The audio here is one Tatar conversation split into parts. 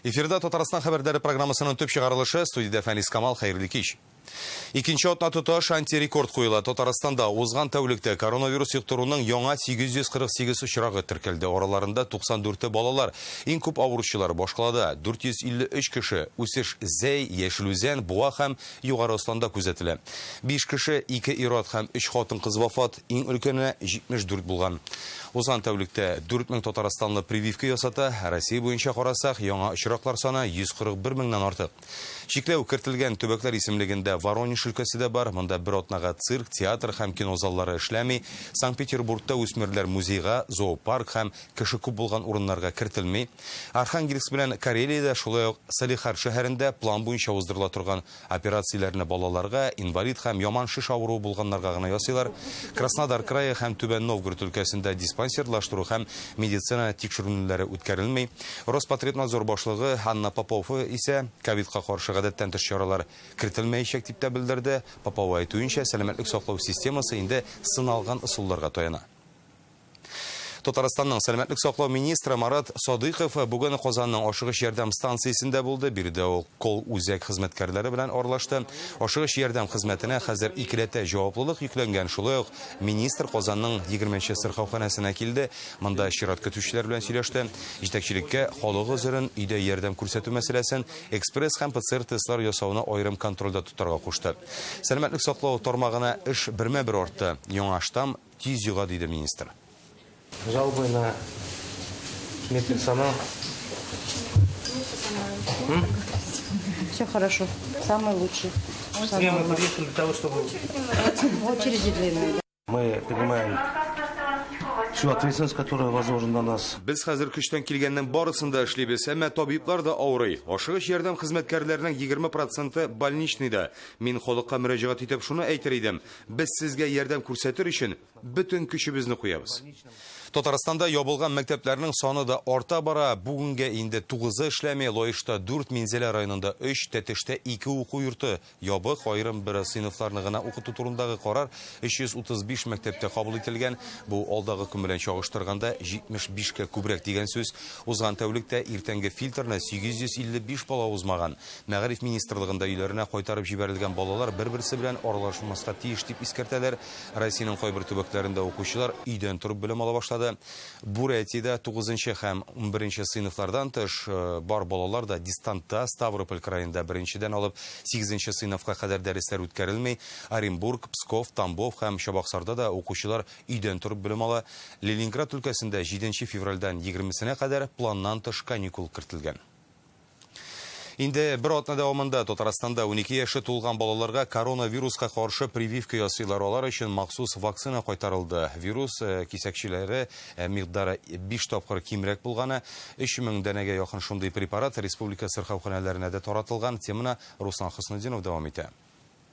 Эфирда Татарстан хәбәрләре программасының төп чыгарылышы, студиядә Фәнис Камал, хәерле кич. Икенче атна тоташ антирекорд куела. Татарстанда узган тәүлектә коронавирус йоктыруның яңа 848 очрагы теркәлде. Араларында 94-е балалар. Иң күп авыручылар башкалада 453 кеше. Үсеш Зәй, Яшел Үзән, Буа һәм Югары Осланда күзәтелә. 5 кеше, 2 ир-ат һәм 3 хатын-кыз вафат, иң өлкәне 74 булган. Узган тәүлектә 4000 татарстанлы прививка ясата. Россия буенча карасак, яңа очраклар саны 141 меңнән артык. Чикләү кертелгән төбәкләр исемлегендә Воронеж өлкәсе дә бар. Монда бер атнага цирк, театр һәм кино заллары эшләми. Санкт-Петербургта үсмерләр музейга, зоопарк һәм кеше күп булган урыннарга кертелми. Архангельск белән Карелиядә, шулай ук Салехард шәһәрендә план буенча уздырыла торган Операцияләрне балаларга, инвалид һәм яман шеш авыруы булганнарга гына ясыйлар. Краснодар крае һәм Түбән Новгород өлкәсендә диспансерлаштыру һәм медицина тикшеренүләре үткәрелми. Роспотребнадзор башлыгы Анна Попова исә ковидка каршы гадәттән тыш чаралар кертелмәячәк дип тә белдерде. Попова әйтүенчә, сәламәтлек саклау системасы инде сыналган ысулларга таяна. Татарстанның сәламәтлек саклау министры Марат Садыйков бүген Казанның ашыгыч ярдәм станциясендә булды. Биредә ул кол-үзәк хезмәткәрләре белән аралашты. Ашыгыч ярдәм хезмәтенә хәзер икеләтә җаваплылык йөкләнгән. Шулай ук министр Казанның 20 нче сырхауханәсенә килде. Монда чират көтүчеләр белән сөйләште. Җитәкчелеккә халык гозерен, өйдә ярдәм күрсәтү мәсьәләсен, экспресс һәм ПЦР-тестлар ясауны аерым контрольдә тотарга кушты. Сәламәтлек саклау тармагына эш бермә-бер артты. Яңа штамм Тиз йога, диде министр. Жалобы на медперсонал. Все хорошо, самый лучший. Не, мы приехали для того, чтобы... Очереди длинные. Мы понимаем всю ответственность, которая возложена на нас. Без хәзер көчтән килгәннең барысын да эшлибез, әмма табиблар да авырый. Ашыгыч ярдәм хезмәткәрләренең 20 проценты больничныйда. Мин халыкка мөрәҗәгать итеп шуны әйтер идем, Без сезгә ярдәм күрсәтер өчен бөтен көчебезне куябыз. Татарстанда ябылган мәктәпләрнең саны да арта бара. Бүгенгә инде тугызы эшләми. Лаешта дүрт, Минзәлә районында өч, Тәтештә ике уку йорты ябык. Аерым бер сыйныфларны гына укыту турындагы карар 335 мәктәптә кабул ителгән. Бу алдагы көн белән чагыштырганда 75 кә күбрәк дигән сүз. Узган тәүлектә иртәнге фильтрны 855 бала узмаган. Мәгариф министрлыгында өйләренә кайтарып җибәрелгән балалар бер-берсе белән аралашмаска тиеш дип искәртәләр. Россиянең кайбер төбәкләрендә укучылар өйдән торып белем ала башлады. Бурятиядә тугызынчы һәм унберенче сыйныфлардан тыш, бар балалар да дистантта. Ставрополь краенда беренчедән алып сигезенче сыйныфка кадәр дәресләр үткәрелми. Оренбург, Псков, Тамбов һәм Чабаксарда да укучылар өйдән торып белем ала. Ленинград өлкәсендә җиденче февральдән егермесенә кадәр планнан тыш каникул кертелгән. Инде бер атна дәвамында Татарстанда 12 яше тулган балаларга коронавируска каршы прививка ясыйлар. Алар өчен махсус вакцина кайтарылды. Вирус э, кисәкчеләре э, микъдары 5 тапкыр кимрәк булганы, 3000 данәгә якын шундый препарат республика сырхауханәләренә дә таратылган. Теманы Руслан Хөснетдинов дәвам итә.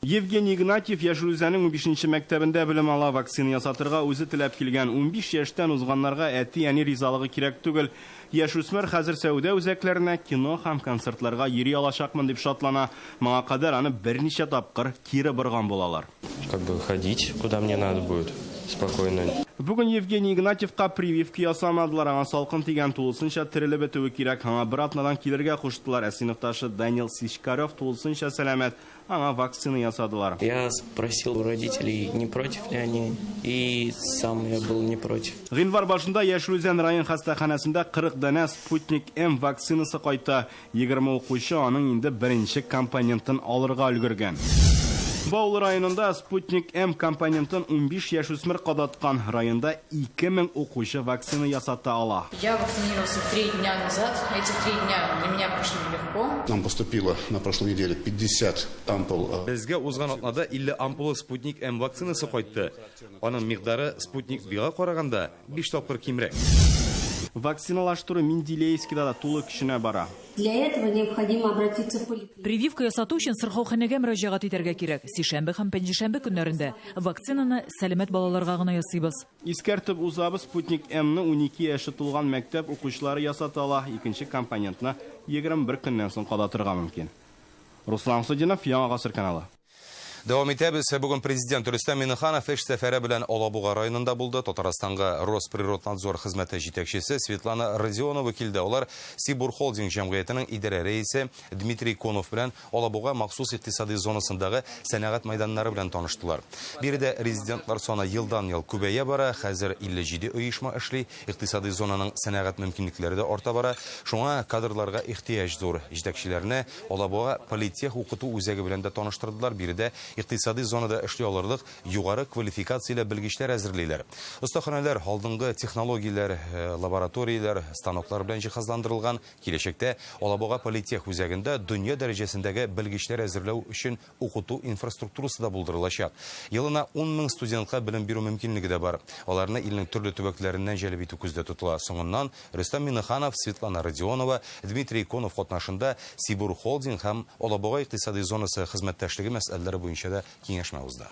Евгений Игнатьев Яшел Үзәннең унбишенче мәктәбендә белем ала. Вакцина ясатырга үзе теләп килгән. 15 яшьтән узганнарга әти-әни ризалыгы кирәк түгел. Яшүсмер хәзер сәүдә үзәкләренә, кино һәм концертларга йөри алачакмын дип шатлана. Моңа кадәр аны берничә тапкыр кире борган булалар. Как бы ходить, куда мне надо будет, спокойно. Бүген Евгений Игнатьевка прививка ясамадылар, аңа салкын тигән, тулысынча терелеп бетүе кирәк. Аңа бер атнадан килергә куштылар. Ә сыйныфташы Данил Сичкарев тулысынча сәламәт. Аңа вакцина ясадылар. Я спросил у родителей, не против ли они, и сам я был не против. Гыйнвар башында Яшел Үзән район хастаханәсендә 40 данә Спутник М вакцинасы кайта. 20 укучы аның инде беренче компонентын алырга өлгергән. Баулы районында Спутник М компонентын 15 яшүсмер кадаткан. Районда 2000 укучы вакцина ясата ала. Я вакцинировался 3 дня назад. Эти 3 дня для меня прошли легко. Нам поступило на прошлой неделе 50 ампул. Безгә узган атнада 50 ампула Спутник М вакцинасы кайтты. Аның микъдары Спутник V-га караганда 5 тапкыр кимрәк. Вакциналаштыру Менделеевскида да тулы көченә бара. Для этого необходимо обратиться в поликлинику. Прививка ясату өчен сырхауханәгә мөрәҗәгать итәргә кирәк. Сишәмбе һәм пәнҗешәмбе көннәрендә вакцинаны сәламәт балаларга гына ясыйбыз. Искәртеп узабыз, Спутник М-ны 12 яше тулган мәктәп укучылары ясата ала, икенче компонентны 21 көннән соң кадатырга мөмкин. Руслан Судинов, Яңа гасыр каналы. Дәвам итәбез. Бүген президент Рөстәм Миңнеханов эш сәфәре белән Алабуга районында булды. Татарстанга Росприроднадзор хезмәте җитәкчесе Светлана Родионова килде. Алар Сибур Холдинг җәмгыятенең идарә рәисе Дмитрий Конов белән Алабуга махсус икътисади зонасындагы сәнәгать мәйданнары белән таныштылар. Биредә резидентлар саны елдан-ел күбәя бара. Хәзер 57 оешма эшли. Икътисади зонаның сәнәгать мөмкинлекләре дә арта бара. Шуңа кадрларга ихтыяҗ зур. Җитәкчеләрне Алабуга политех укыту үзәге белән дә таныштырдылар. Биредә икътисади зонада эшли алырлык югары квалификацияле белгечләр әзерлиләр. Остаханәләр алдынгы технологияләр, лабораторияләр, станоклар белән җиһазландырылган. Киләчәктә Алабуга политех үзәгендә дөнья дәрәҗәсендәге белгечләр әзерләү өчен укыту инфраструктурасы да булдырылачак. Елына 10 мең студентка белем бирү мөмкинлеге дә бар. Аларны илнең төрле төбәкләреннән җәлеп итү күздә тотыла. Соңыннан Рөстәм Миңнеханов, Светлана Родионова, Дмитрий Конов катнашында Сибур Холдинг һәм Алабуга икътисади зонасы хезмәттәшлеге мәсьәләләре буенча да киңәшмә узды.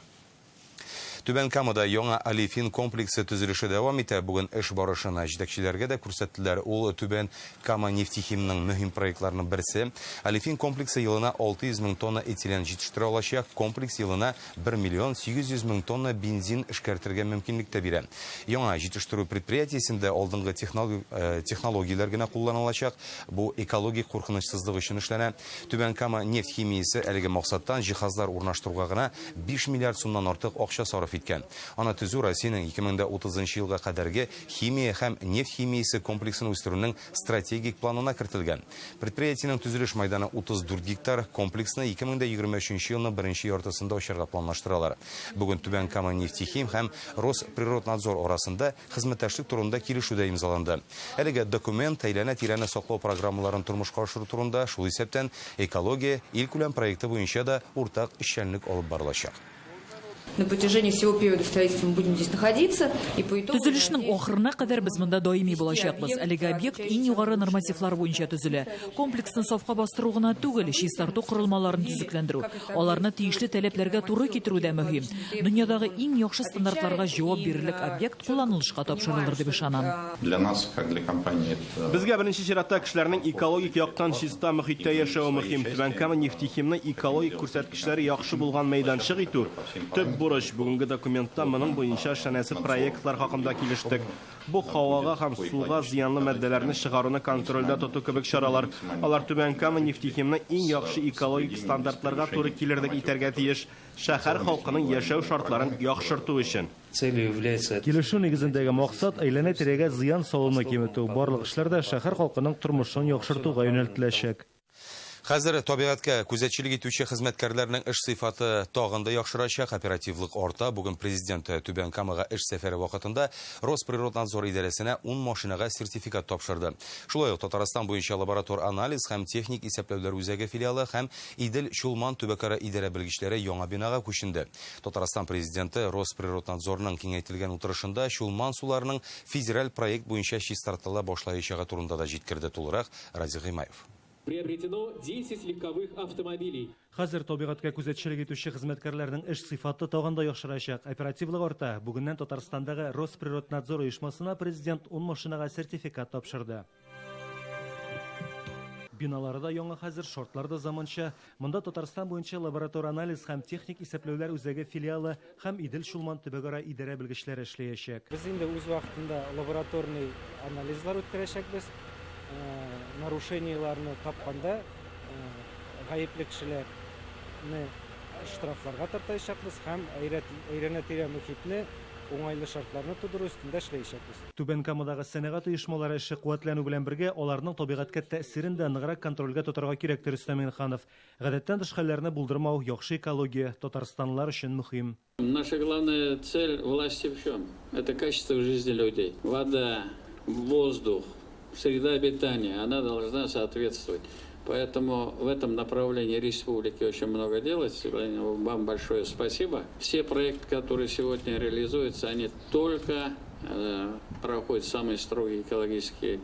Түбән Камада яңа олефин комплексы төзелеше дәвам итә. Бүген эш барышына җитәкчеләргә дә күрсәттеләр. Ул Түбән Кама нефтехимның мөһим проектларының берсе. Олефин комплексы елына 600 мең тонна этилен җитештерә алачак. Комплекс елына 1 миллион 800 мең тонна бензин эшкәртергә мөмкинлек тә бирә. Яңа җитештерү предприятиесендә алдынгы технологияләр генә кулланылачак. Бу экологик куркынычсызлык өчен эшләнә. Түбән Кама нефть химиясе әлеге максаттан җиһазлар урнаштыруга гына 5 миллиард сумнан артык акча сарыф иткән. Аны төзү Россиянең 2030 елга кадәрге химия һәм нефть химиясе комплексын үстерүнең стратегик планына кертелгән. Предприятиенең төзелеш мәйданы 34 гектар, комплексны 2023 елның беренче яртысында ачарга планлаштыралар. Бүген Түбән Кама нефтехим һәм Росприроднадзор арасында хезмәттәшлек турында килешү дә имзаланды. Әлеге документ әйләнә-тирәне саклау программаларын тормышка ашыру турында, шул исәптән экология илкүләм проекты буенча да уртак эшчәнлек алып барылачак. На протяжении всего периода строительства мы будем здесь находиться. И по итогу Төзелешнең ахырына кадәр без монда даими булачакбыз. Әлеге объект иң югары нормативлар буенча төзелә. Комплексны сафка бастыру гына түгел, чистарту корылмаларын төзекләндерү, аларны тиешле таләпләргә туры китерү дә мөһим. Дөньядагы иң яхшы стандартларга җавап бирерлек объект кулланылышка тапшырылыр дип ышанам. Для нас, как для компании, это Безгә беренче чиратта кешеләрнең экологик яктан чиста мөхиттә яшәве мөһим. Түбән Кама нефтехимны экологик күрсәткечләре яхшы булган мәйданчык итү төп бурыч. Бүгенге документта моның буенча эшләнәсе проектлар хакында килештек. Бу һавага һәм суга зыянлы матдәләрне чыгаруны контрольдә тоту кебек чаралар. Алар Түбән Кама нефтехимны иң яхшы экологик стандартларга туры килерлек итәргә тиеш. Шәһәр халкының яшәү шартларын яхшырту өчен. Целью является Килешү нигезендәге максат әйләнә-тирәгә зыян салуны киметү. Барлык эшләр дә шәһәр халкының тормышын яхшыртуга юнәлтеләчәк. Хәзер табигатькә күзәтчелек итүче хезмәткәрләрнең эш сыйфаты тагын да яхшырачак, оперативлык арта. Бүген президент Түбән Камага эш сәфәре вакытында Росприроднадзор идарәсенә 10 машинага сертификат тапшырды. Шулай ук Татарстан буенча лаборатор анализ һәм техник исәпләүләр үзәге филиалы һәм Идел Чулман төбәкара идарә белгечләре яңа бинага күченде. Татарстан президенты Росприроднадзорның киңәйтелгән утырышында Чулман суларының федераль проект буенча чистартыла башлаячагы турында да җиткерде. Тулырак Разил Гыймаев. Приобретено 10 легковых автомобилей. Хәзер табигатькә күзәтчелек итүче хезмәткәрләрнең эш сыйфаты тагын да яхшырачак. Оперативлык арта. Бүгеннән Татарстандагы Росприроднадзор оешмасына президент 10 машинага сертификат тапшырды. Биналары да яңа хәзер, шартлар да заманча. Монда Татарстан буенча лаборатор анализ һәм техник исәпләүләр үзәге филиалы һәм Идел Чулман төбәкара идарә белгечләре эшләячәк. Без инде үз вакытында лабораторный анализлар үткәрәчәкбез. Нарушениеларны тапканда гаепле кешеләрне штрафларга тартачакбыз һәм әйләнә-тирә мөхитне уңайлы шартларны тудыру өстендә эшләячәкбез. Түбән Камадагы сәнәгать оешмалары эше куәтләнү белән бергә аларның табигатькә тәэсирен дә ныграк контрольгә тотарга кирәк, ди Рөстәм Миңнеханов. Гадәттән тыш хәлләрне булдырмау яхшы экология татарстанлылар өчен мөһим. Наша главная цель власти в чем? Это качество жизни людей. Вода, воздух, среда обитания, она должна соответствовать. Поэтому в этом направлении республики очень много делается. Вам большое спасибо. Все проекты, которые сегодня реализуются, они только проходят самые строгие экологические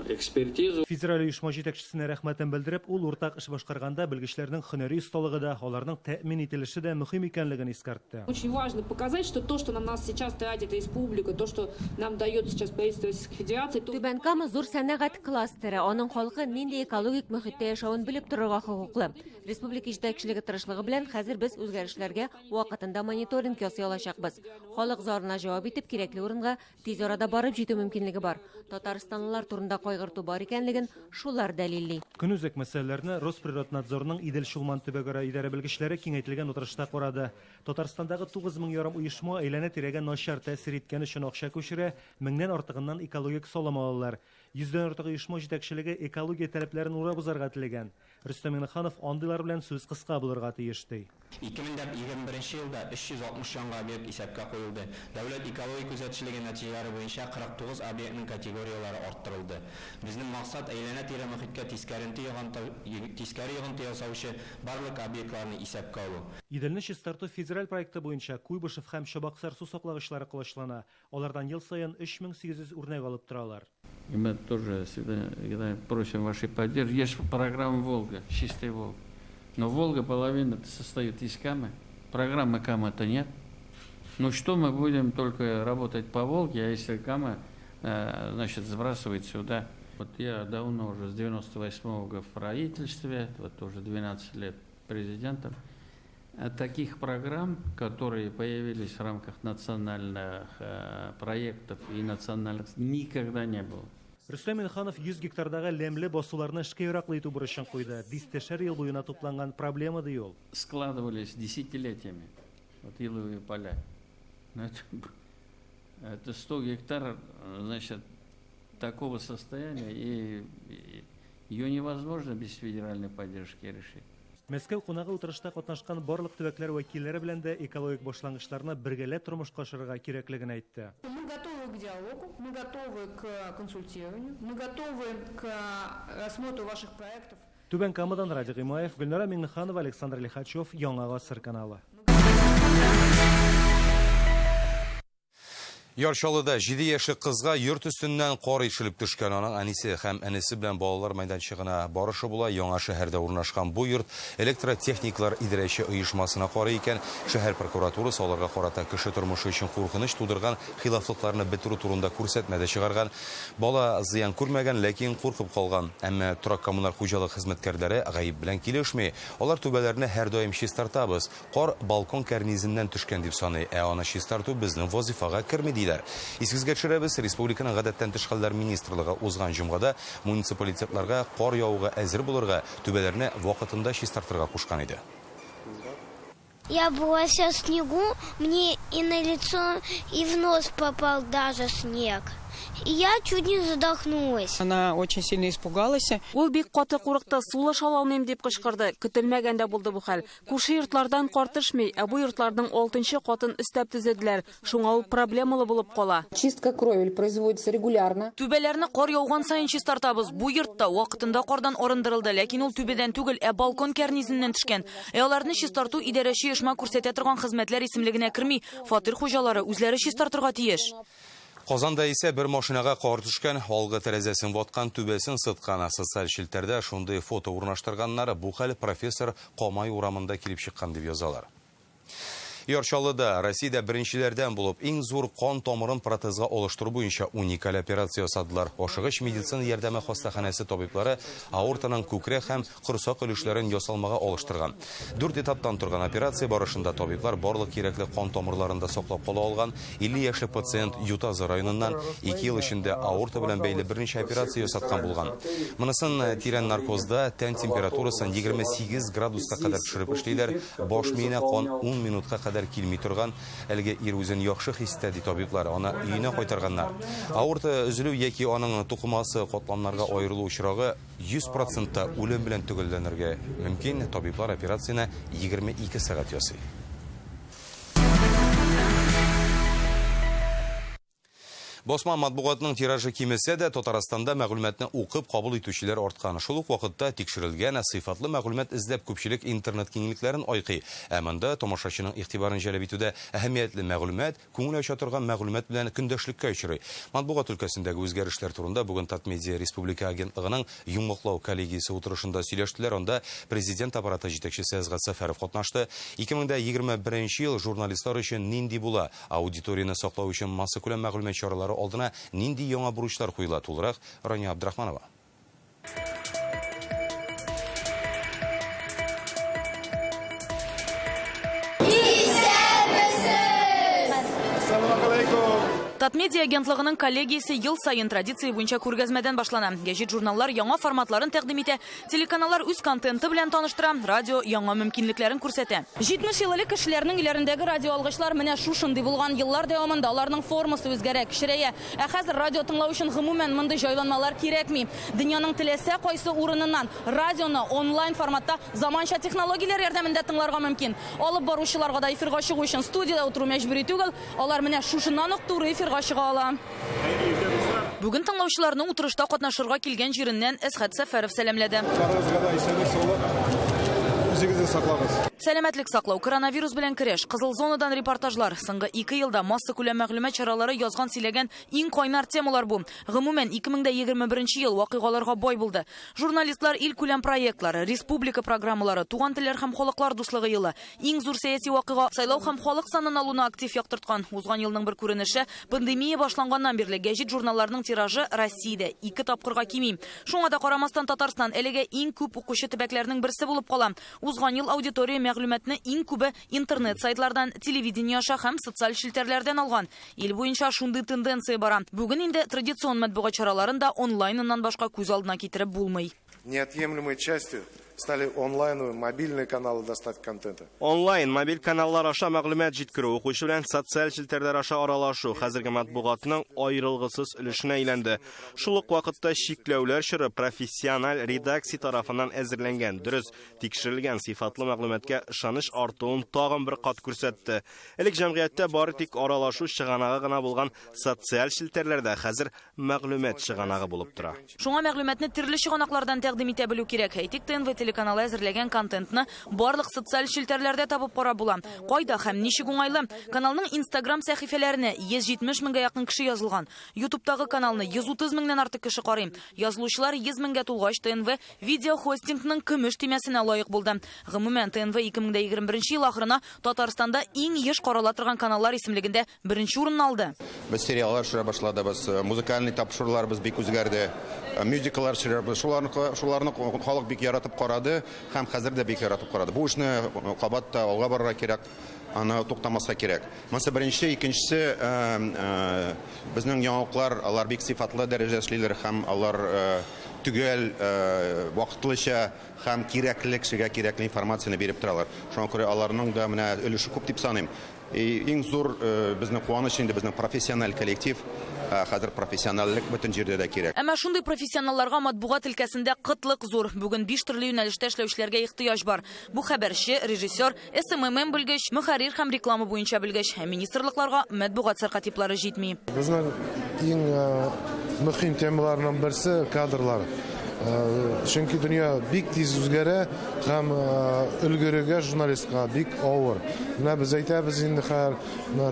экспертизу. Федераль оешма җитәкчесенә рәхмәтен белдереп, ул уртак эш башкарганда белгечләрнең һөнәри осталыгы да, аларның тәэмин ителеше дә мөһим икәнлеген искәртте. Очень важно показать, что то, что на нас сейчас тратит республика, то, что нам дает сейчас правительство Российской Федерации, то... Түбән Кама зур сәнәгать кластеры, аның халкы нинди экологик мөхиттә яшәвен белеп торырга хокуклы. Республика җитәкчелеге тырышлыгы белән хәзер без үзгәрешләргә вакытында мониторинг ясый алачакбыз. Халык зарына җавап итеп, кирәкле урынга тиз арада барып җитү мөмкинлеге бар. Татарстанлылар турында кайгырту бар икәнлеген шулар дәлилли. Көнүзәк мәсьәләләрне Росприроднадзорның Идел-Чулман төбәкара идарә белгечләре киңәйтелгән утырышта карады. Татарстандагы 9,5 оешма әйләнә-тирәгә начар тәэсир иткән өчен акча күчерә, меңнән артыгыннан экологик салым алалар. Йөздән артык оешма җитәкчелеге экология таләпләрен урап узарга теләгән. Рөстәм Миңнеханов андыйлар белән сүз кыска булырга тиеш, ди. 2021 елда 360 яңа объект исәпкә куелды. Дәүләт экологик күзәтчелеге нәтиҗәләре буенча 49 объектның категорияләре арттырылды. Безнең максат, әйләнә-тирә мохиткә тискәренте йогынты тискәре йогынты ясаучы барлык объектларны исәпкә алу. Иделне чистарту федераль проекты буенча Куйбышев һәм Чабаксар су саклагычлары колачлана. Алардан ел саен 3800 үрнәк алып торалар. И мы тоже всегда, всегда просим вашей поддержки. Есть программа «Волга», «Чистая Волга». Но «Волга» половина состоит из Камы. Программы Кама-то нет. Ну что мы будем только работать по Волге, а если Кама, значит, сбрасывает сюда. Вот я давно уже, с 98-го года в правительстве, вот уже 12 лет президентом. Таких программ, которые появились в рамках национальных проектов и национальных, никогда не было. Рөстәм Миңнеханов 100 гектардагы ләмле басуларны эшкә яраклы итү бурычын куйды. Дистәшәр ел буена тупланган проблема, ди ул. Складывались десятилетиями, вот иловые поля. Но это 100 гектар, значит, такого состояния, и ее невозможно без федеральной поддержки решить. Мәскәү кунагы утырышта катнашкан барлык төбәкләр вәкилләре белән дә экологик башлангычларны бергәләп тормышка ашырырга кирәклеген әйтте. Мы готовы к диалогу, мы готовы к консультированию, мы готовы к рассмотру ваших проектов. Түбән Камадан Радик Имаев, Гөлнара Миңнеханова, Александр Лихачев, Яңа Гасыр каналы. Яр Чаллыда 7 яшьлек кызга йорт өстеннән кар ишелеп төшкән. Аның әнисе һәм энесе белән балалар мәйданчыгына барышы була. Яңа шәһәрдә урнашкан бу йорт электротехниклар идарәче оешмасына карый икән. Шәһәр прокуратурасы аларга карата кеше тормышы өчен куркыныч тудырган хилафлыкларны бетерү турында күрсәтмә дә чыгарган. Бала зыян күрмәгән, ләкин куркып калган. Әмма торак коммуналь хуҗалык хезмәткәрләре гаеп белән килешми. Алар түбәләрне һәрдаим чистартабыз. Кар балкон карнизыннан төшкән дип саный. Ә аны чистарту безнең вазифага керми, диләр. Исегезгә төшерәбез, республиканың гадәттән тыш хәлләр министрлыгы узган җомгада муниципалитетларга кар явуга әзер булырга, түбәләрне вакытында чистартырга кушкан иде. Я была вся в снегу, мне и на лицо, и в нос попал даже снег. И я чуть не задохнулась. Она очень сильно испугалась. Ул бик каты курыкты, сулыш ала алмыйм дип кычкырды. Көтелмәгәндә булды бу хәл. Күрше йортлардан кар төшми, ә бу йортларның 6нчы катын өстәп төзеделәр. Шуңа ул проблемалы булып кала. Чистка кровель производится регулярно. Түбәләрне кар яуган саен чистартабыз. Бу йортта вакытында кардан арындырылды, ләкин ул түбәдән түгел, ә балкон карнизыннан төшкән. Ә аларны чистарту идарәче оешма күрсәтә торган хезмәтләр исемлегенә керми. Фатир хуҗалары үзләре чистартырга тиеш. Казанда исә бер машинага кар төшкән, алгы тәрәзәсен ваткан, түбәсен сыткан. Социаль челтәрдә шундый фото урнаштырганнар. Бу хәл профессор Камай урамында килеп чыккан дип язалар. Яр Чаллыда Россиядә беренчеләрдән булып иң зур кан тамырын протезга алыштыру буенча уникаль операция ясадылар. Ашыгыч медицина ярдәме хастаханәсе табиблары аортаның күкрәк һәм корсак өлешләрен ясалмага алыштырган. 4 этаптан торган операция барышында табиблар барлык кирәкле кан тамырларын да саклап кала алган. 50 яшьлек пациент Ютазы районыннан 2 ел эчендә аорта белән бәйле берничә операция ясаткан булган. Монысын тирән наркозда тән температурасын 28 градуска кадәр төшереп эшлиләр. Баш миенә кан 10 минутка кадәр килми торган. Әлеге ир үзен яхшы хис итә, ди табиблар. Аны өенә кайтарганнар. Аорта өзелү яки аның тукымасы катламнарга аерылу очрагы 100% үлем белән төгәлләнергә мөмкин. Табиблар операцияне 22 сәгать ясый. Басма матбугатның тиражы кимесә дә, Татарстанда мәгълүматны укып кабул итүчеләр арткан. Шул ук вакытта тикшерелгән, сыйфатлы мәгълүмат эзләп күпчелек интернет киңлекләрен айкый. Ә монда тамашачының игътибарын җәлеп итүдә әһәмиятле мәгълүмат, күңел ача торган мәгълүмат белән көндәшлеккә очрый. Матбугат өлкәсендәге үзгәрешләр турында бүген Татмедиа республика агентлыгының йомгаклау коллегиясе утырышында сөйләштеләр. Анда президент аппараты җитәкчесе Әсгать Сәфәров катнашты. 2021 ел журналистлар өчен нинди була? Аудиторияне саклау өчен массакүләм мәгълүмат чаралары алдына нинди яңа бурычлар куела? Тулырак Рания Абдрахманова. Татмедиа агентлыгының коллегиясе ел саен традиция буенча күргәзмәдән башлана. Гәҗит-журналлар яңа форматларын тәкъдим итә, телеканаллар үз контенты белән таныштыра, радио яңа мөмкинлекләрен күрсәтә. 70 ел элек кешеләрнең өйләрендәге радиоалгычлар менә шушындый булган. Еллар дәвамында аларның формасы үзгәрә, кечерәя. Ә хәзер радио тыңлау өчен гомумән мондый җайланмалар кирәкми. Дөньяның теләсә кайсы урыныннан радионы онлайн форматта заманча технологияләр ярдәмендә тыңларга мөмкин. Алып баручыларга да эфирга чыгу өчен студиядә утыру мәҗбүри түгел. Алар менә шушыннан ук туры эфирга чыга ала. Бүген тыңлаучыларны утырышта катнашырга килгән җиреннән Әсхәт Сәфәров сәламләде. Барыгызга да исәнлек, саулык, үзегезне саклагыз. Сәламәтлек саклау, коронавирус белән көрәш, кызыл зонадан репортажлар. Соңгы 2 елда массакүләм мәгълүмат чаралары язган сөйләгән иң кайнар темалар бу. Гомумән, 2021 ел вакыйгаларга бай булды. Журналистлар илкүләм проектлары, республика программалары, туган телләр һәм халыклар дуслыгы елы, иң зур сәяси вакыйга сайлау һәм халык санын алуны актив яктырткан. Узган елның бер күренеше пандемия башланганнан бирле гәҗит журналларының тиражы Россиядә 2 тапкырга кими. Шуңа да карамастан Татарстан әлегә иң күп укучы төбәкләрнең берсе булып кала. Узган ел аудитория мәгълүматны иң күбе интернет сайтлардан, телевидение аша һәм социаль челтәрләрдән алган. Ил буенча шундый тенденция бара. Бүген инде традицион матбугат чараларын да онлайныннан башка күз алдына китереп булмый. Неотъемлемой частью стали онлайновые, мобильные каналы доставки контента. Онлайн, мобиль каналлар аша мәгълүмат җиткерү, укучы белән социаль челтәрләр аша аралашу хәзерге матбугатның аерылгысыз өлешенә әйләнде. Шул ук вакытта чикләүләр чоры профессиональ редакция тарафыннан әзерләнгән, дөрес тикшерелгән сыйфатлы мәгълүматка ышаныч артуын тагын бер кат күрсәтте. Элек җәмгыятьтә бары тик аралашу чыганагы гына булган социаль челтәрләрдә хәзер мәгълүмат чыганагы булып тора. Шуңа мәгълүматны төрле чыганаклардан тәкъдим итә белү кирәк. Әйтик, ТНВ телеканалы әзерләгән контентны барлык социаль челтәрләрдә табып карап була. Кайда һәм ничек уңайлы? Каналның Instagram сәхифәләренә 170 меңгә якын кеше язылган. YouTube'тагы каналны 130 меңнән артык кеше карый. Язылучылар 100 меңгә тулгач, ТНВ видеохостингның көмеш төймәсенә лаек булды. Гомумән, ТНВ 2021 ел ахырына Татарстанда иң еш карала торган каналлар исемлегендә беренче урынны алды. Без сериаллар төшерә башладыбыз, музыкальный тапшыруларыбыз бик үзгәрде, мюзикллар төшерәбез. Шуларны халык бик яратып карады һәм хәзер дә бик яратып карады. Бу эшне кабат та алга барырга кирәк, аны туктамаска кирәк. Монысы беренче, икенчесе, безнең яңалыклар, алар бик сыйфатлы дәрәҗәдә эшлиләр һәм алар төгәл, вакытлыча һәм кирәкле кешегә кирәкле информацияне биреп торалар. Шуңа күрә аларның да менә өлеше күп дип саныйм. Иң зур безнең куаныч инде безнең профессиональ коллектив. Хәзер профессиональлек бөтен җирдә дә кирәк. Әмма шундый профессионалларга матбугат өлкәсендә кытлык зур. Бүген 5 төрле юнәлештә эшләүчеләргә ихтыяҗ бар. Бу хәбәрче, режиссер, SMM белгеч, мөхәррир һәм реклама буенча белгеч. Ә министрлыкларга матбугат сәркатиплары җитми. Безнең иң мөһим темаларның берсе кадрлар. Чөнки дөнья бик тиз үзгәрә һәм өлгерергә журналистка бик авыр. Менә без әйтәбез инде хәзер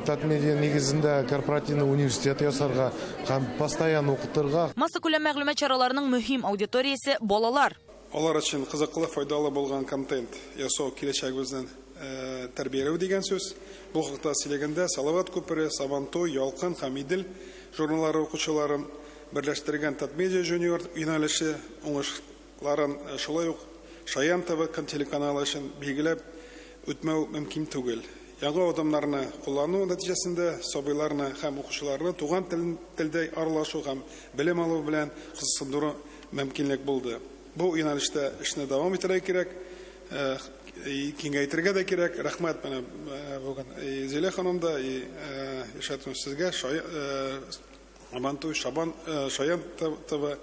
Татмедиа нигезендә корпоративный университет ясарга һәм постоянно укытырга. Массакүләм мәгълүмат чараларының мөһим аудиториясе балалар. Алар өчен кызыклы, файдалы булган контент ясау киләчәгебезнең тәрбияләү дигән сүз. Бу хакта сөйләгәндә Салават күпере, Сабантуй, Ялкын һәм Идел журналлары укучыларын берләштергән Татмедиа Junior юнәлеше уңышларын шулай ук Шаян ТВ телеканалы өчен билгеләп үтмәү мөмкин түгел. Яңа адымнарны куллану нәтиҗәсендә сабыйларны һәм укучыларны туган телдә аралашу һәм белем алу белән кызыксындыру мөмкинлек булды. Бу юнәлештә эшне дәвам итәргә кирәк, киңәйтергә дә кирәк. Рәхмәт менә бүген Зилә ханым да, ишәтү сезгә Абантуй, Шабан, Шаян ТВ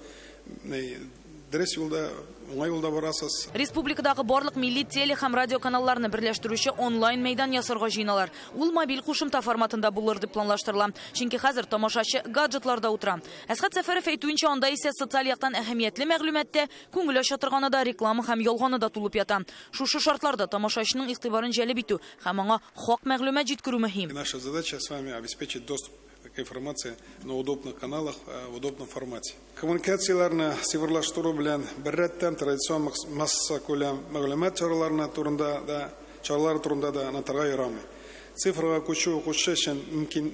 дөрес юлда, уңай юлда барасыз. Республикадагы барлык милли теле һәм радиоканалларны берләштерүче онлайн мәйдан ясарга җыеналар. Ул мобиль кушымта форматында булыр дип планлаштырыла. Чөнки хәзер тамашачы гаджетларда утыра. Әсхәт Сәфәров әйтүенчә, анда исә социаль яктан әһәмиятле мәгълүмат та, күңел ача торганы да, реклама һәм ялганы да тулып ята. Шушы шартларда тамашачының игътибарын җәлеп итү һәм аңа хак мәгълүмат җиткерү мөһим. Наша задача с вами обеспечить доступ к информации на удобных каналах, в удобном формате. Коммуникацияләрне цифрлаштыру белән беррәттән традицион массакүләм мәгълүмат чараларына турында да чаралары турында да онытырга ярамый. Цифрага күчү укучы өчен мөмкин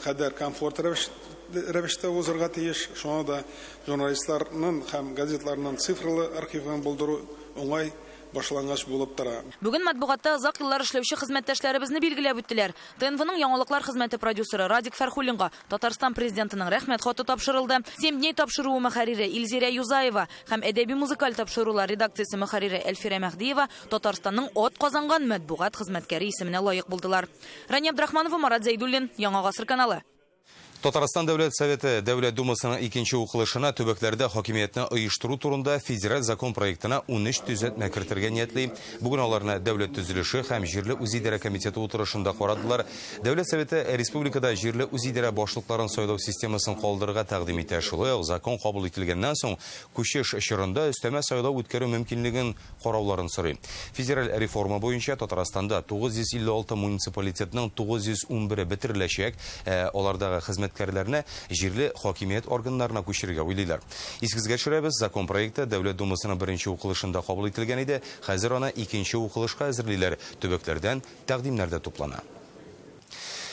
кадәр комфорт рәвештә узырга тиеш. Шуңа да журналистларның һәм газетларның цифрлы архивын булдыру уңай башлангыч булып тора. Бүген матбугатта озак еллар эшләүче хезмәттәшләребезне билгеләп үттеләр. ТНВның яңалыклар хезмәте продюсеры Радик Фәрхуллинга Татарстан президентының рәхмәт хаты тапшырылды. 7 дней тапшыруы мөхәррире Илзирә Юзаева һәм әдәби музыкаль тапшырулар редакциясе мөхәррире Әлфирә Мәһдиева Татарстанның ат казанган матбугат хезмәткәре исеменә лаек булдылар. Рания Абдрахманова, Марат Зәйдуллин, Яңа Гасыр каналы. Татарстан Дәүләт Советы Дәүләт Думасының икенче укылышына төбәкләрдә хакимиятне оештыру турында федераль закон проектына 13 төзәтмә кертергә ниятли. Бүген аларны Дәүләт төзелеше һәм җирле үзидарә комитеты утырышында карадылар. Дәүләт Советы республикада җирле үзидарә башлыкларын сайлау системасын калдырырга тәкъдим итә. Шулай ук закон кабул ителгәннән соң күчеш чорында өстәмә сайлау үткәрү мөмкинлеген карауларын сорый. Федераль реформа буенча Татарстанда 956 муниципалитетның 911-е бетереләчәк, алардагы хезмәткәрләрне җирле хакимият органнарына күчерергә уйлыйлар. Исегезгә төшерәбез, закон проекты Дәүләт Думасының беренче укылышында кабул ителгән иде. Хәзер аны икенче укылышка әзерлиләр. Төбәкләрдән тәкъдимнәр дә туплана.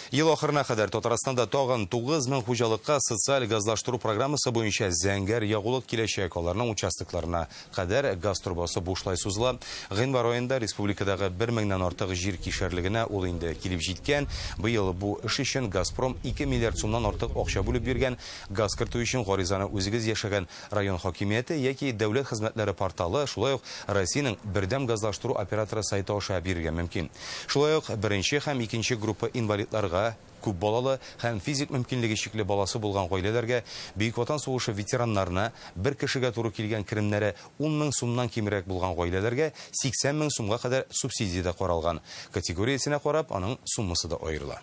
Ел ахырына кадәр Татарстанда тагын 9000 хуҗалыкка социаль газлаштыру программасы буенча зәңгәр ягулык киләчәк. Аларның участокларына кадәр газ торбасы бушлай сузыла. Гыйнвар аенда республикадагы 1000-нән артык җир кишәрлегенә ул инде килеп җиткән. Быел бу эш өчен Газпром 2 миллиард сумнан артык акча бүлеп биргән. Газ кертү өчен гаризаны үзегез яшәгән район хакимияте яки дәүләт хезмәтләре порталы, шулай ук Россиянең бердәм газлаштыру операторы сайты аша бирергә мөмкин. Шулай ук беренче һәм икенче группа инвалидларга, күп балалы һәм физик мөмкинлеге чикле баласы булган гаиләләргә, Бөек Ватан сугышы ветераннарына, бер кешегә туры килгән керемнәре 10 000 сумнан кимрәк булган гаиләләргә 80 000 сумга кадәр субсидия дә каралган. Категориясенә карап, аның суммасы да аерыла.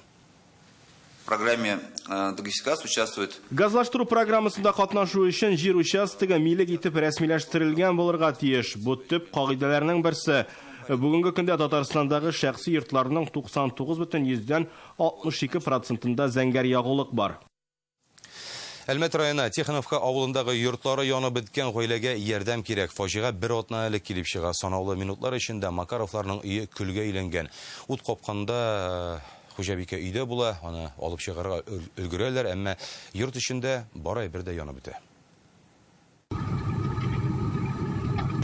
В программе газификации участвует. Газлаштыру программасында катнашу өчен җир участогы милек итеп рәсмиләштерелгән булырга тиеш. Бу төп кагыйдәләрнең берсе. Бүгенге көндә Татарстандагы шәхси йортларның 99,62 процентында зәңгәр ягулык бар. Әлмәт районы Тихоновка авылындагы йортлары янып беткән гаиләгә ярдәм кирәк. Фаҗига бер атна элек килеп чыга. Санаулы минутлар эчендә Макаровларның өе көлгә әйләнгән. Ут капканда хуҗабикә өйдә була, аны алып чыгарга өлгерәләр, әмма йорт эчендә бар әйбер дә янып бетә.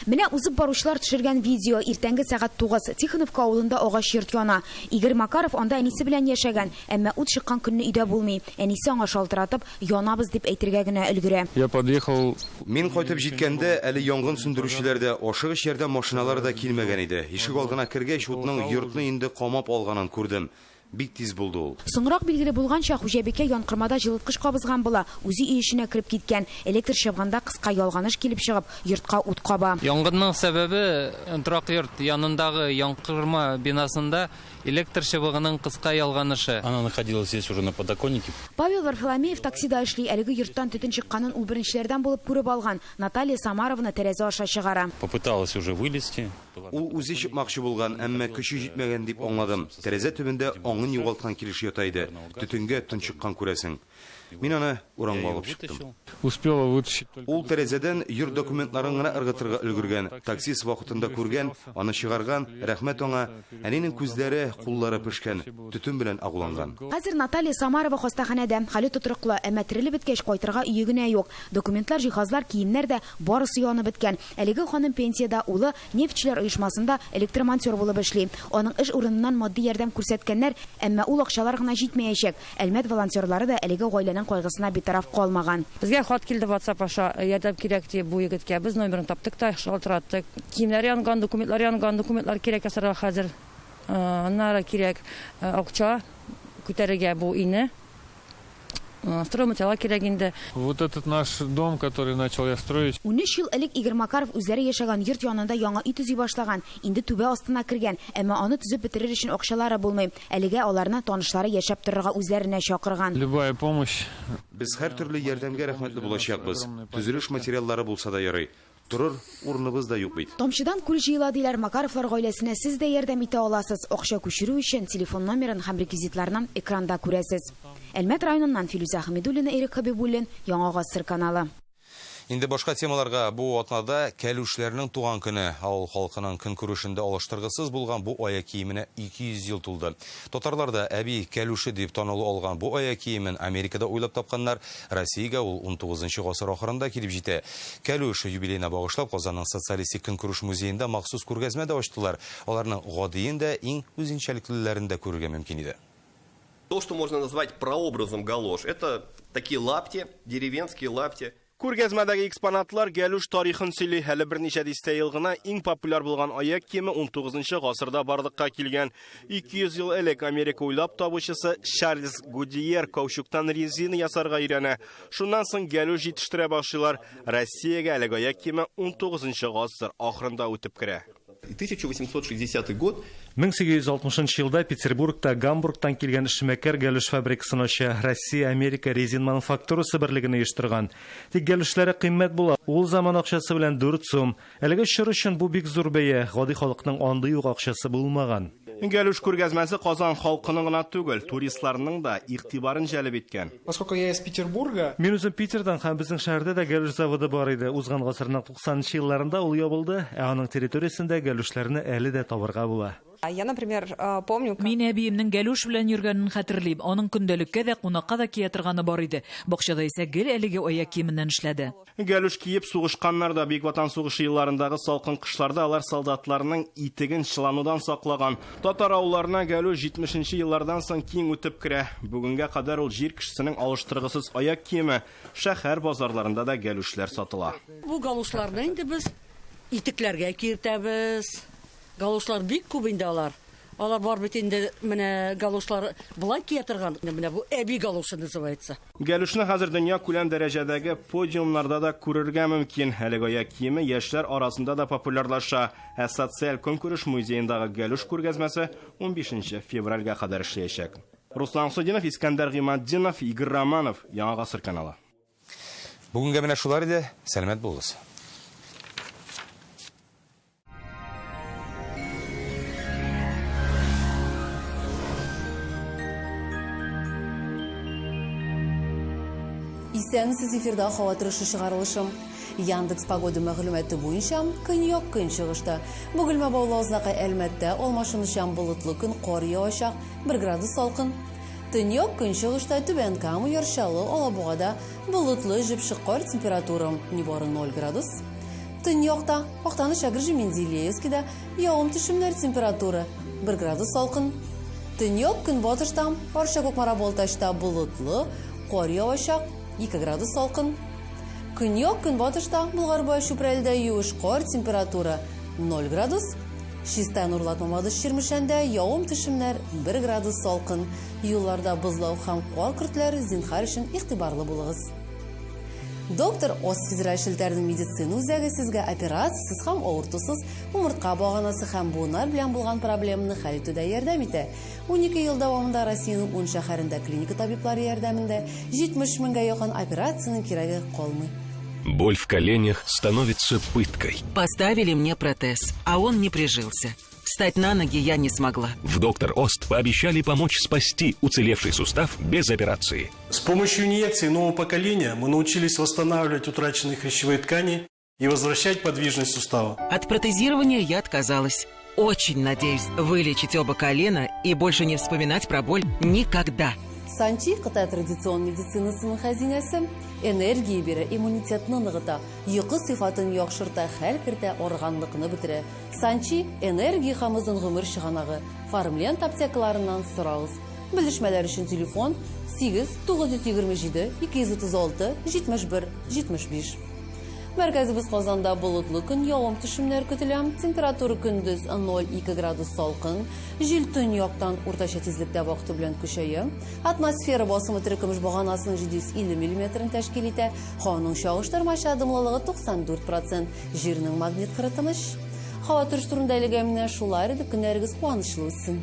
Менә узып баручылар төшергән видео. Иртәнге сәгать 9. Тихоновка авылында агач йорт яна. Игорь Макаров анда әнисе белән яшәгән, әмма ут чыккан көнне өйдә булмый. Әнисе аңа шалтыратып, янабыз дип әйтергә генә өлгерә. Я подъехал. Мин кайтып җиткәндә әле янгын сүндерүчеләр дә, ашыгыч ярдәм машиналары да килмәгән иде. Ишек алдына кергәч, утның йортны инде камап алганын күрдем. Бик тиз булды ул. Соңрак билгеле булганча, хуҗабикә янкормада җылыткыч кабызган була, үзе өй эченә кереп киткән. Электр чыбыгында кыска ялганыш килеп чыгып, йортка ут каба. Янгынның сәбәбе торак йорт янындагы янкорма бинасында электр чыбыгының кыска ялганышы. Она находилась здесь уже на подоконнике. Павел Варфоломеев таксида эшли. Әлеге йорттан төтен чыкканын ул беренчеләрдән булып күреп алган. Наталья Самаровна тәрәзә аша чыгара. Попыталась уже вылезти. Ул үзе чыкмакчы булган, әмма көче җитмәгән дип аңладым. Тәрәзә төбендә аңын югалткан килеш ята иде. Төтенгә тончыккан күрәсең. Мин аны урамга алып чыктым. Успела вытащить. Ул тәрәзәдән йорт документларын гына ыргытырга өлгергән. Таксист вакытында күргән, аны чыгарган, рәхмәт аңа. Әнинең күзләре, куллары пешкән, төтен белән агуланган. Хәзер Наталья Самарова хастаханәдә. Хәле тотрыклы, әмма терелеп беткәч кайтырга өе генә юк. Документлар, җиһазлар, киемнәр дә барысы янып беткән. Әлеге ханым пенсиядә, улы нефтьчеләр оешмасында электромонтер булып эшли. Аның эш урыныннан матди ярдәм күрсәткәннәр, әмма ул акчалар гына җитмәячәк. Әлмәт волонтерлары да әлеге гаиләнең кайгысына битараф калмаган. Безгә хат килде WhatsApp аша, ярдәм кирәк дип бу егеткә. Без номерын таптык та шалтыраттык. Киемнәр янган, документлар янган, документлар кирәк ясарга хәзер. Аннары кирәк акча күтәрергә бу өйне. Стройматериаллар кирәк инде. Вот этот наш дом, который начал я строить. 13 ел элек Игорь Макаров үзләре яшәгән йорт янында яңа өй төзи башлаган. Инде түбә астына кергән, әмма аны төзеп бетерер өчен акчалары булмый. Әлегә аларны танышлары яшәп торырга үзләренә чакырган. Любая помощь. Без һәр төрле ярдәмгә рәхмәтле булачакбыз. Төзелеш материаллары булса да ярый. Торыр урыныбыз да юк бит. Тамчыдан күл җыела диләр. Макаровлар гаиләсенә сез дә ярдәм итә аласыз. Акча күчерү өчен телефон номерын һәм реквизитларны экранда күрәсез. Әлмәт районыннан Филүзә Хәмидуллина, Эрик Хабибуллин, Яңа Гасыр каналы. Инде башка темаларга. Бу атнада кәлүшләрнең туган көне. Авыл халкының көнкүрешендә алыштыргысыз булган бу аяк киеменә 200 ел тулды. Татарларда әби кәлүше дип танылу алган бу аяк киемен Америкада уйлап тапканнар. Россиягә ул 19 гасыр ахырында килеп җитә. Кәлүш юбилеена багышлап Казанның социалистик көнкүреш музеенда махсус күргәзмә дә ачтылар. Аларның гадиен дә, иң үзенчәлеклеләрен дә күрергә мөмкин иде. То, что можно назвать прообразом галош, это такие лапти, деревенские лапти. Күргәзмәдәге экспонатлар галош тарихын сөйли. Әле берничә дистә ел гына иң популяр булган аяк киеме 19 гасырда барлыкка килгән. 200 ел элек Америка уйлап табучысы Чарльз Гудиер каучуктан резина ясарга өйрәнә. Шуннан соң галош җитештерә башлыйлар. Россиягә әлеге аяк киеме 19 гасыр ахырында үтеп керә. 1860 год. 1860 елда Петербургта Гамбургтан килгән эшмәкәр галош фабрикасын ача. Россия Америка резин мануфактурасы берлеген оештырган. Тик галошлары кыйммәт була. Ул заман акчасы белән 4 сум. Әлеге чор өчен бу бик зур бәя. Гади халыкның андый ук акчасы булмаган. Галош күргәзмәсе Казан халкының гына түгел, туристларның да игътибарын җәлеп иткән. Поскольку я из Петербурга, Мин үзем Питердан һәм безнең шәһәрдә дә галош заводы бар иде. Узган гасырның 90 елларында ул ябылды, ә аның территориясендә галошларны әле дә табарга була. Я, например, помню, Мин әбиемнең галош белән йөргәнен хәтерлим. Аның көндәлеккә дә, кунакка да кия торганы бар иде. Бакчада исә гел әлеге аяк киеменнән эшләде. Галош киеп сугышканнар да. Бөек Ватан сугышы елларындагы салкын кышларда алар солдатларның итеген чыланудан саклаган. Татар авылларына галош 70 еллардан соң киң үтеп керә. Бүгенгә кадәр ул җир кешесенең алыштыргысыз аяк киеме. Шәһәр базарларында да галошлар сатыла. Бу галошларны инде без итекләргә киертәбез. Галошлар бик күп инде алар. Алар бар бит инде, менә галошлар былай кия торган, менә бу әби галошы называется. Галошны хәзер дөнья күләм дәрәҗәдәге подиумнарда да күрергә мөмкин. Әлеге аяк киеме яшьләр арасында да популярлаша. Ә социаль көнкүреш музеендагы галош күргәзмәсе 15 февральгә кадәр эшләячәк. Руслан Судинов, Искәндәр Гыйматдинов, Игорь Романов, Яңа Гасыр каналы. Бүгенгә менә шулар иде. Сәламәт булыгыз. Исәнмесез, эфирда һава торышы чыгарылышы. Яндекс погода мәгълүматы буенча көньяк көнчыгышта Бөгелмә, Баулы, Азнакай, Әлмәттә алмашынучан болытлы көн, кар явачак, 1 градус салкын. Төньяк көнчыгышта Түбән Кама, Яр Чаллы, Алабугада болытлы, җепшек кар, температура нибары 0 градус. Төньякта Актаныш, Әгерҗе, Менделеевскида явым төшемнәр, температура 1 градус салкын. Төньяк көнбатышта Арча, Кукмара, Балтачта болытлы, кар явачак, 2 градус салкын. Көньяк көнбатышта Болгар, Чүпрәлдә юеш кар, температура 0 градус. Чистай, Нурлат, Мамадыш, Чирмешәндә явым төшемнәр 1 градус салкын. Юлларда бозлау һәм кар көртләре, зинһар өчен игътибарлы булыгыз. Доктор Ос федераль челтәренең медицина үзәге сезгә операциясез һәм авыртусыз умыртка баганасы һәм буыннар белән булган проблеманы хәл итүдә ярдәм итә. 12 ел дәвамында Россиянең 10 шәһәрендә клиника табиблары ярдәмендә 70 меңгә якын операциянең кирәге калмый. Боль в коленях становится пыткой. Поставили мне протез, а он не прижился. Встать на ноги я не смогла. В Доктор Ост пообещали помочь спасти уцелевший сустав без операции. С помощью инъекций нового поколения мы научились восстанавливать утраченные хрящевые ткани и возвращать подвижность сустава. От протезирования я отказалась. Очень надеюсь вылечить оба колена и больше не вспоминать про боль никогда. Санчи Кытай традицион медицинасының хәзинәсе энергия бирә, иммунитетны ныгыта, йокы сыйфатын яхшырта, хәл кертә, арыганлыкны бетерә. Санчи энергия һәм озын гомер чыганагы. Фармленд аптекаларыннан сорагыз. Белешмәләр өчен телефон 8 927 236 71 75. Мәркәзебез Казанда болытлы көн, явым-төшемнәр көтелә. Температура көндез 0,2 градус салкын. Җил төньяктан уртача тизлектә вакыты белән көчәя. Атмосфера басымы терекөмеш баганасының 750 миллиметрын тәшкил итә. Һаваның чагыштырмача дымлылыгы 94 процент. Җирнең магнит кыры тыныч. Һава торышы турында әлегә менә шулар иде. Көннәрегез куанычлы үтсен.